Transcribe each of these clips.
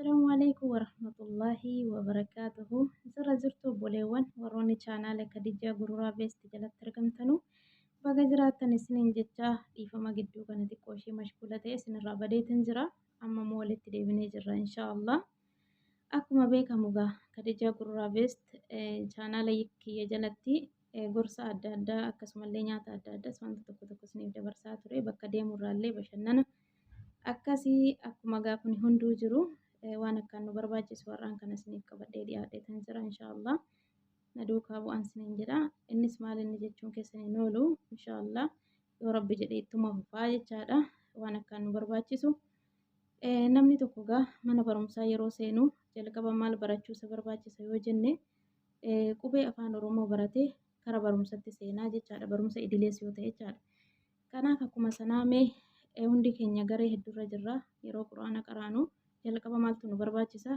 Assalaamu alaikum warahmatullaahi wabarakaatuhu. Sirra jirtu obboleewwan warroonni chaanaala Kadijaa Gururaa Beest jalatti argamtanu baga jiraattan isiniin jecha dhiifama gidduu kana xiqqoo ishee mashkuula ta'e isinirraa badeetan jira. Amma immoo walitti deebinee jirra inshaallah. Akkuma beekamu gaa Kadijaa Gururaa Beest chaanaala kiyya jalatti gorsa adda addaa akkasumallee nyaata adda addaas wanta tokko tokko isiniif dabarsaa ture bakka deemurraallee bashannana akkasii akkuma gaa kun hunduu jiru waan akkaan nu barbaachisu har'aan kana isiniif qabadhee dhiyaadheetan jira inshaallah. Na duukaa bu'aan isiniin jedha. Innis maal inni jechuun keessan hin oolu inshaallah. Yoo rabbi jedhe ittuma fufaa jechaadha. Waan akkaan nu barbaachisu. Namni tokko gaa mana barumsaa yeroo seenu jalqaba maal barachuu isa barbaachisa yoo jenne qubee afaan Oromoo baratee kara barumsatti seenaa jechaadha. Barumsa idilees yoo ta'e jechaadha. Kanaaf akkuma sanaa mee hundi keenya garee hedduurra jirra. Yeroo quraana qaraanu jalqaba maaltu nu barbaachisa?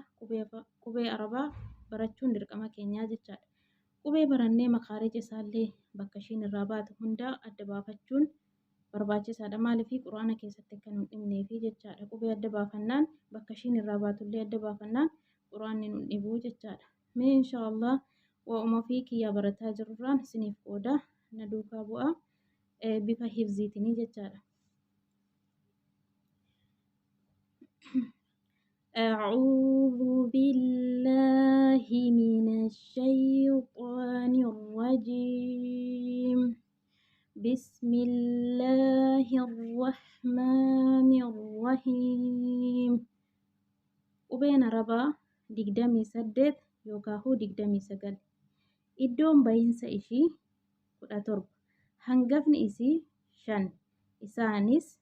Qubee Arabaa barachuun dirqama keenyaa jechaadha. Qubee barannee makaarija isaallee bakka ishiin irraa baatu hundaa adda baafachuun barbaachisaadha. Maaliif quraana keessatti akka nu hin dhibneefi jechaadha. Qubee adda baafannaan bakka ishiin irraa baatullee adda baafannaan quraanni nu hin dhibuu jechaadha. Mee inshaallah waa'uma fi kiyyaa barataa jirurraan isiniif qooda na duukaa bu'aa bifa hifziitinii jechaadha. أعوذ بالله من الشيطان الرجيم بسم الله الرحمن الرحيم Qubeen Arabaa 28 yookaahuu 29. Iddoon bahinsa ishii 17. Hangafni isii 5. Isaanis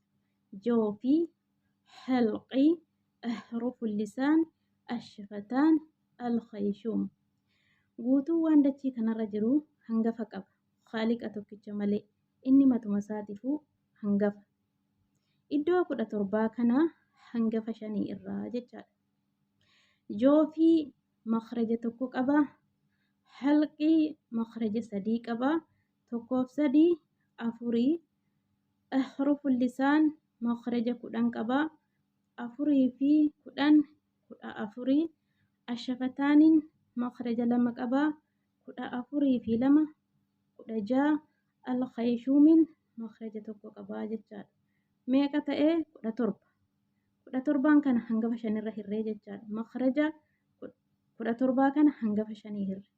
joofii, halqii, ahrufu lisaan, ashfataan, alkhayshuum. Guutuu waan dachii kanarra jiru hangafa qaba. Khaaliqa tokkicha malee. Inni matuma isaatifuu hangafa. Iddoo 17 kana hangafa shanii irraa jechaadha. Joofii makhraja tokko qaba. Halqii makhraja sadii qaba. Tokkoof sadii afurii. Ahrufu lisaan makhraja 10 qaba. Afurii fi 10 14. Ashafataaniin makhraja 2 qaba. 14 fi 2 16. Alkhayshuumiin makhraja tokko qaba jechaadha. Meeqa ta'ee 17. 17n kana hangafa shanirra hirree jechaadha. Makhraja 17 kana hangafa shanii hirre.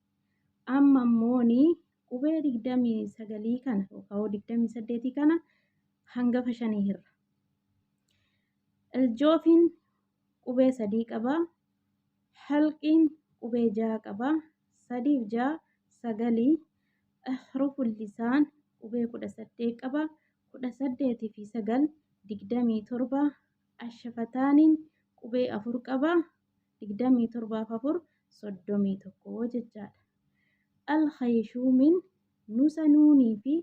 Amma immooni qubee 29 kana yookaan 28 kana hangafa shanii hirra. Aljoofiin qubee sadii qaba. Halqiin qubee ja'a qaba. Sadiif ja'a sagalii. Ahruful lisaan qubee 18 qaba. 18 fi 9 27. Ashafataaniin qubee afur qaba. 27 fi 4 31 jechaadha. Alkhayshuumiin nusa nuunii fi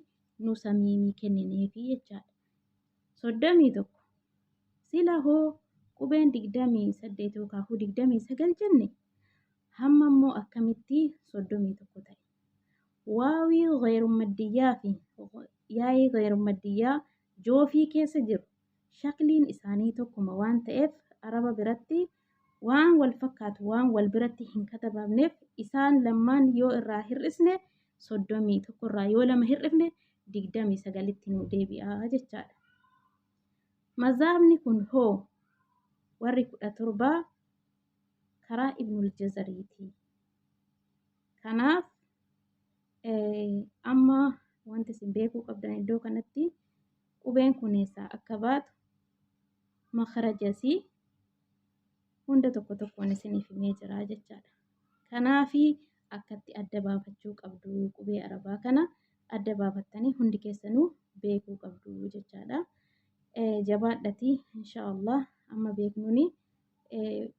nusa miimii kennineefi jechaadha. 31. Sila hoo qubeen 28 yookaan 29 jenne hamma immoo akkamitti 31 ta'e? Waawii ghayrummaddiyyaa fi yaa'ii ghayrummaddiyyaa joofii keessa jiru shakliin isaanii tokkuma waan ta'eef Araba biratti waan wal fakkaatu waan wal biratti hin katabamneef isaan lammaan yoo irraa hir'isne 31 irraa yoo lama hir'ifne 29tti nu deebi'a jechaadha. Mazhabni kun hoo warri 17 karaa Ibnul Jazariiti. Kanaaf amma wanti isin beekuu qabdan iddoo kanatti qubeen kun eessaa akka baatu makarajasii hunda tokko tokkoon isiniif himee jira jechaadha. Kanaafi akkatti adda baafachuu qabdu qubee Arabaa kana adda baafattanii hundi keessanuu beekuu qabdu jechaadha. Jabaadhatii inshaallah amma beeknuuni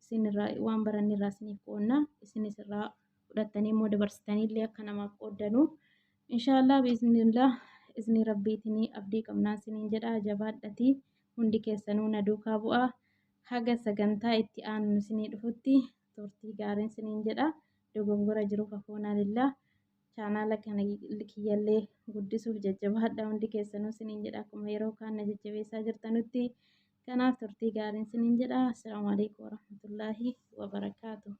isinirraa waan baranne irraa isiniif qoonna isinis irraa fudhattanii immoo dabarsitanii illee akka namaaf qooddanu inshaallah biiznillah izni rabbiitiin abdii qabnaa isiniin jedha jabaadhatii hundi keessanuu na duukaa bu'aa haga sagantaa itti aanu isinii dhufutti turtii gaariin isiniin jedha dogongora jiruuf afoonaa lillah chaanaala kana kiyyallee guddisuuf jajjabaadha hundi keessanuu isiniin jedha akkuma yeroo kaan na jajjabeessaa jirtanutti. Kanaaf turtii gaariin isiniin jedha. Assalaamu alaikum warahmatullaahi wabarakaatuh.